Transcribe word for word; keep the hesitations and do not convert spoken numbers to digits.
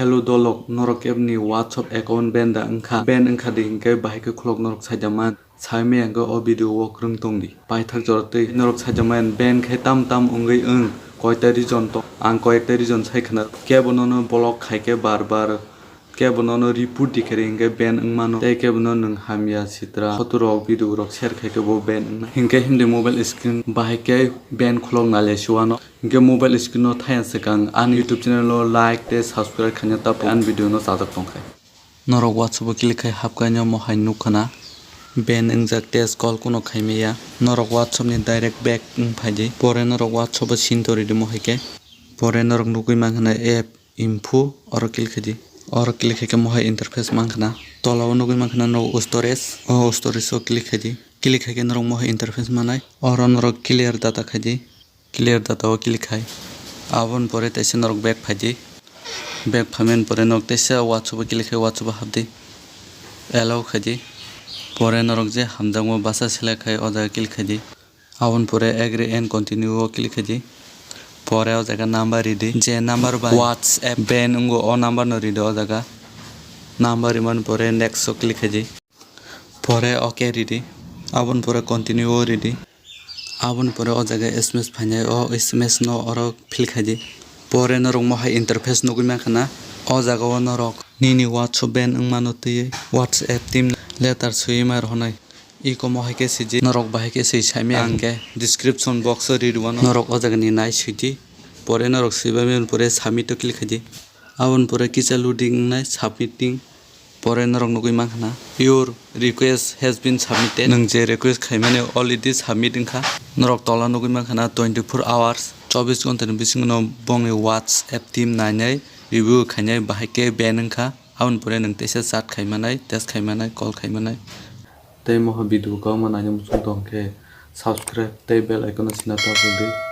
Hello dolok, norok kebni WhatsApp account ban da wngkha? Ban wngkha di hinkhe bahai khe khulok norok saida man. Saimaya hwnkhe o video o kwrwng tong di. Paithak jora twi norok saida man ban khe tam tam wngwi wng. Koita reason tong, ang koyekta reason sai khna. Kebo nono block khai khe bar bar, kebo nono report di khe ri hinkhe ban wng mano. Tei kebo no nwng hamya sitra photo rok, video rok share khai khe bo ban wng nai. Hinkhe himdi mobile screen bahai khe ban khulok nai le si wano. Hinkhe mobile screen no thaya swkang ani YouTube channel o like tei subscribe khaina ta phuru ani video no chajak tong khe. Norok WhatsApp o click khai hapkaino mohai nukha na. Ban wngjak test call kuno khaimaya. Norok WhatsApp ni direct back wng phaidi. Pore norok WhatsApp o sin tori di mohai khe. Pore norok nugwi mankha na app info, oro click khaidi. Oro click khaikhe mohai interface mankha na. Tola o nugwi mankha na norok storage. O storage o click khaidi. Click khaikhe norok mohai interface manai. Oro norok clear data khaidi. Clear data o click khai. Aboni pore teisa norok back phaidi. Back phaimani pore norok teisa WhatsApp o click khai, WhatsApp o hapdi. Allow khaidi. Pore norok je hamjakma bwsa select khai o jaga click khaidi. Aboni pore agree and continue o click khaidi. Pore o jaga number ridi. Je number bai WhatsApp ban wngo o number no ridi o jaga. Number rimani pore next o click khaidi. Pore OK ridi. Aboni pore continue o ridi. Aboni pore o jaga S M S phainai, o S M S no oro fill khaidi. Pore norok mohai interface nugwi mankha na. O jaga o norok nini WhatsApp ban wngmano twiwi WhatsApp team letter swiwi ma rohornai. Iko mohai khe siji norok bahai khe swi saimaya hwnkhe description box o ridi wano. Norok o jaga ni nai swidi. Pore norok swibaimani pore submit o click khaidi. Aboni pore kisa loading wngnai, submitting. Pore norok nugwi mankha na, "Your request has been submitted." Nwng je request khaimani already submit wngkha. Norok tola nugwi mankha na, twenty four hours, chobbish ghonta ni bisingo no bongni WhatsApp team nainai, review khainai, bahai khe ban wngkha. Aboni pore nwng teisa chat khaimanai, text khaimanai, call khaimanai. Tei moha video kwbangma naina muchung tong khe subscribe tei bell icon no sina ta di.